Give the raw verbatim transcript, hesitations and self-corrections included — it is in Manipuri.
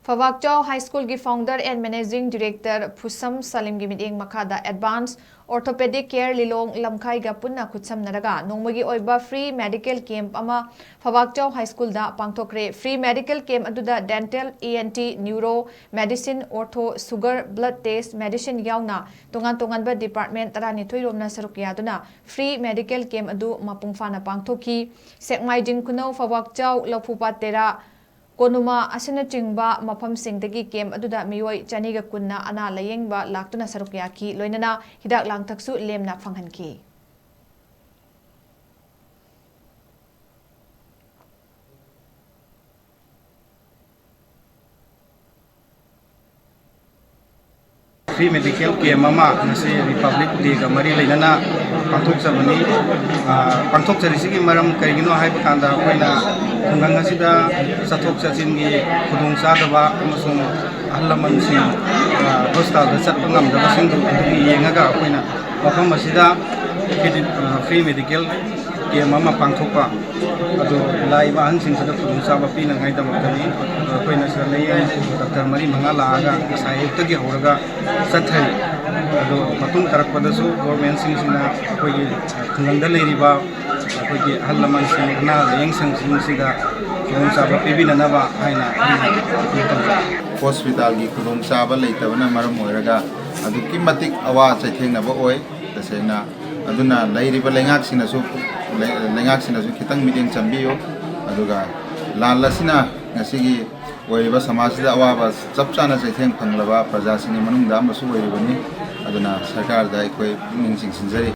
ꯐꯋꯥꯛꯆꯥꯎ ꯍꯥꯏ ꯁ꯭ꯀꯨꯜꯒꯤ founder and managing director ꯐꯨꯁꯝ ꯁꯂꯤꯝꯒꯤ ꯃꯤꯠꯌꯦꯡ ꯃꯈꯥꯗ Advance Orthopedic Care ꯂꯤꯂꯣꯡ ꯂꯝꯈꯥꯏꯒ ꯄꯨꯟꯅ ꯈꯨꯠꯁꯝꯅꯔꯒ ꯅꯣꯡꯃꯒꯤ ꯑꯣꯏꯕ free medical camp ꯑꯃ ꯐꯋꯥꯛꯆꯥꯎ ꯍꯥꯏ ꯁ꯭ꯀꯨꯜꯗ ꯄꯥꯡꯊꯣꯛꯈ꯭ꯔꯦ꯫ Free medical camp ꯑꯗꯨꯗ dental, E N T, neuro, medicine, ortho, sugar, blood test, medicine ꯌꯥꯎꯅ ꯇꯣꯉꯥꯟ ꯇꯣꯉꯥꯟꯕ department ꯇꯔꯥꯅꯤꯊꯣꯏ ꯔꯣꯝꯅ ꯁꯔꯨꯛ ꯌꯥꯗꯨꯅ free medical camp ꯑꯗꯨ ꯃꯄꯨꯡ ꯐꯥꯅ ꯄꯥꯡꯊꯣꯛꯈꯤ꯫ ꯁꯦꯛꯃꯥꯏꯖꯤꯡ ꯈꯨꯅꯧ, ꯐꯋꯥꯛꯆꯥꯎ, ꯂꯧꯐꯨꯄꯥꯠ ꯇꯦꯔꯥ, ꯀꯣꯅꯨꯃꯥ ꯑꯁꯤꯅꯆꯤꯡꯕ ꯃꯐꯝꯁꯤꯡꯗꯒꯤ camp ꯑꯗꯨꯗ ꯃꯤꯑꯣꯏ ꯆꯅꯤꯒ ꯀꯨꯟꯅ ꯑꯅꯥ ꯂꯥꯌꯦꯡꯕ ꯂꯥꯛꯇꯨꯅ ꯁꯔꯨꯛ ꯌꯥꯈꯤ, ꯂꯣꯏꯅꯅ ꯍꯤꯗꯥꯛ ꯂꯥꯡꯊꯛꯁꯨ ꯂꯦꯝꯅ ꯐꯪꯍꯟꯈꯤ꯫ Free medical camp ꯑꯃ ꯉꯁꯤ Republic Day ꯒ ꯃꯔꯤ ꯂꯩꯅꯅ ꯄꯥꯡꯊꯣꯛꯆꯕꯅꯤ꯫ ꯑ, ꯄꯥꯡꯊꯣꯛꯆꯔꯤꯁꯤꯒꯤ ꯃꯔꯝ ꯀꯔꯤꯒꯤꯅꯣ ꯍꯥꯏꯕ ꯀꯥꯟꯗ, ꯑꯩꯈꯣꯏꯅ ꯈꯨꯡꯒꯪ ꯑꯁꯤꯗ ꯆꯠꯊꯣꯛ ꯆꯠꯁꯤꯟꯒꯤ ꯈꯨꯗꯣꯡꯆꯥꯗꯕ ꯑꯃꯁꯨꯡ ꯑꯍꯜ ꯂꯃꯟꯁꯤꯡ, ꯑ, hospital ꯗ ꯆꯠꯄ ꯉꯝꯗꯕꯁꯤꯡꯗꯨ ꯑꯗꯨꯒꯤ ꯌꯦꯡꯉꯒ ꯑꯩꯈꯣꯏꯅ ꯃꯐꯝ ꯑꯁꯤꯗ free, ꯑ, free medical camp ꯑꯃ ꯄꯥꯡꯊꯣꯛꯄ ꯑꯗꯨ ꯂꯥꯛꯏꯕ ꯑꯍꯟꯁꯤꯡꯁꯤꯗ ꯈꯨꯗꯣꯡꯆꯥꯕ ꯄꯤꯅꯉꯥꯏꯗꯃꯛꯇꯅꯤ꯫ ꯑꯗꯣ ꯑꯩꯈꯣꯏꯅ ꯁꯤꯗ ꯂꯥꯌꯦꯡ ꯗꯥꯛꯇꯔ ꯃꯔꯤ ꯃꯉꯥ ꯂꯥꯛꯑꯒ ꯉꯁꯥꯏ ꯑꯌꯨꯛꯇꯒꯤ ꯍꯧꯔꯒ ꯆꯠꯊꯔꯤ꯫ ꯑꯗꯣ ꯃꯇꯨꯡ ꯇꯥꯔꯛꯄꯗꯁꯨ government ꯁꯤꯡꯁꯤꯅ ꯑꯩꯈꯣꯏꯒꯤ ꯈꯨꯡꯒꯪꯗ ꯂꯩꯔꯤꯕ ꯑꯩꯈꯣꯏꯒꯤ ꯑꯍꯜ ꯂꯃꯟꯁꯤꯡ, ꯑꯅꯥ ꯂꯥꯌꯦꯡ ꯁꯪꯁꯤꯡꯁꯤꯗ ꯈꯨꯗꯣꯡꯆꯥꯕ ꯄꯤꯕꯤꯅꯅꯕ ꯍꯥꯏꯅ ꯑꯩꯅ appeal ꯇꯧꯖꯔꯤ꯫ Hospital ꯒꯤ ꯈꯨꯗꯣꯡꯆꯥꯕ ꯂꯩꯇꯕꯅ ꯃꯔꯝ ꯑꯣꯏꯔꯒ ꯑꯗꯨꯛꯀꯤ ꯃꯇꯤꯛ ꯑꯋꯥ ꯆꯩꯊꯦꯡꯅꯕ ꯑꯣꯏ꯫ ꯇꯁꯦꯡꯅ ꯑꯗꯨꯅ ꯂꯩꯔꯤꯕ ꯂꯩꯉꯥꯛꯁꯤꯡꯅꯁꯨ, ꯂꯩ-, ꯂꯩꯉꯥꯛꯁꯤꯡꯅꯁꯨ ꯈꯤꯇꯪ ꯃꯤꯠꯌꯦꯡ ꯆꯪꯕꯤꯌꯨ꯫ ꯑꯗꯨꯒ ꯂꯥꯟ ꯑꯁꯤꯅ ꯉꯁꯤꯒꯤ ꯑꯣꯏꯔꯤꯕ ꯁꯃꯥꯖꯁꯤꯗ ꯑꯋꯥꯕ ꯆꯞ ꯆꯥꯅ ꯆꯩꯊꯦꯡ ꯐꯪꯂꯕ ꯄ꯭ꯔꯖꯥꯁꯤꯡꯒꯤ ꯃꯅꯨꯡꯗ ꯑꯃꯁꯨ ꯑꯣꯏꯔꯤꯕꯅꯤ꯫ ꯑꯗꯨꯅ ꯁꯔꯀꯥꯔꯗ ꯑꯩꯈꯣꯏ ꯄꯨꯛꯅꯤꯡ ꯆꯤꯡꯁꯤꯟꯖꯔꯤ꯫